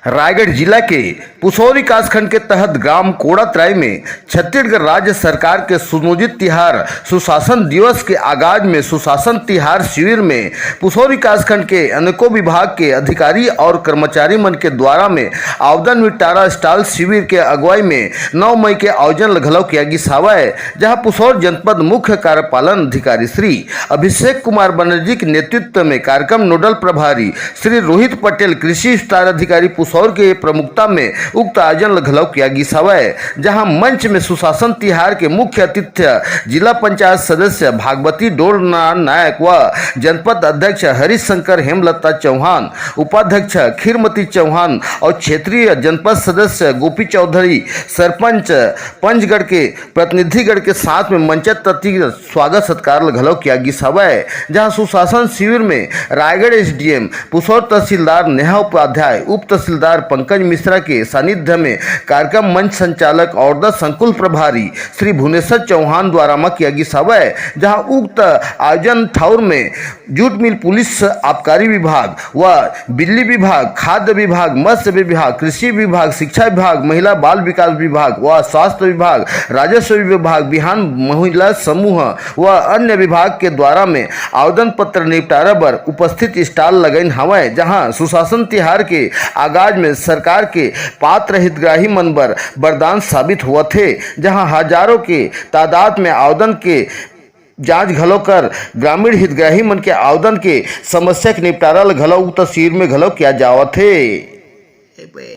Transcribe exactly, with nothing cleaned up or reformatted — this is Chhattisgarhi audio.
रायगढ़ जिला के पुसौर विकासखंड के तहत ग्राम कोड़ातराई में छत्तीसगढ़ राज्य सरकार के सुनियोजित तिहार सुशासन दिवस के आगाज में सुशासन तिहार शिविर में पुसौर विकासखंड के अनेकों विभाग के अधिकारी और कर्मचारी मन के द्वारा में आवेदन निपटारा स्टॉल शिविर के अगुवाई में नौ मई के आयोजन घलो किया गिस हावय, जहां पुसौर जनपद मुख्य कार्यपालन अधिकारी श्री अभिषेक कुमार बनर्जी के नेतृत्व में कार्यक्रम नोडल प्रभारी श्री रोहित पटेल, कृषि विस्तार अधिकारी पुसौर के प्रमुखता में उक्त आयोजन ल घलो किया गिस हवय, जहां मंच में सुशासन तिहार के मुख्य अतिथि जिला पंचायत सदस्य भागवती डोलना नायक व जनपद अध्यक्ष हरीश शंकर हेमलता चौहान, उपाध्यक्ष खीरमती चौहान और क्षेत्रीय जनपद सदस्य गोपी चौधरी, सरपंच पंचगढ़ के प्रतिनिधिगण के साथ में मंच तक स्वागत सत्कार ल घलो किया गिस हवय, जहां सुशासन शिविर में रायगढ़ एसडीएम, पुसौर तहसीलदार नेहा उपाध्याय, उप तहसीलदार पंकज मिश्रा के सानिध्य में कार्यक्रम मंच संचालक और द संकुल प्रभारी श्री भुवनेश्वर चौहान द्वारा म किया गिस हवय, जहां उक्त आयोजन ठाउर में जूट मिल पुलिस, आबकारी विभाग व बिजली विभाग, खाद्य विभाग, मत्स्य विभाग, कृषि विभाग, शिक्षा विभाग, महिला बाल विकास विभाग व स्वास्थ्य विभाग, राजस्व विभाग, बिहान महिला समूह व अन्य विभाग के द्वारा में आवेदन पत्र निपटारा बर उपस्थित स्टॉल लगाइन हवय, जहां सुशासन तिहार के आगाज में सरकार के पात्र हितग्राही मन बर वरदान साबित होवत हे, जहां हजारों के तादाद में आवेदन के जांच घलो कर ग्रामीण हितग्राही मन के आवेदन के समस्या के निपटारा ल घलो उक्त शिविर में घलो किया जावत हे।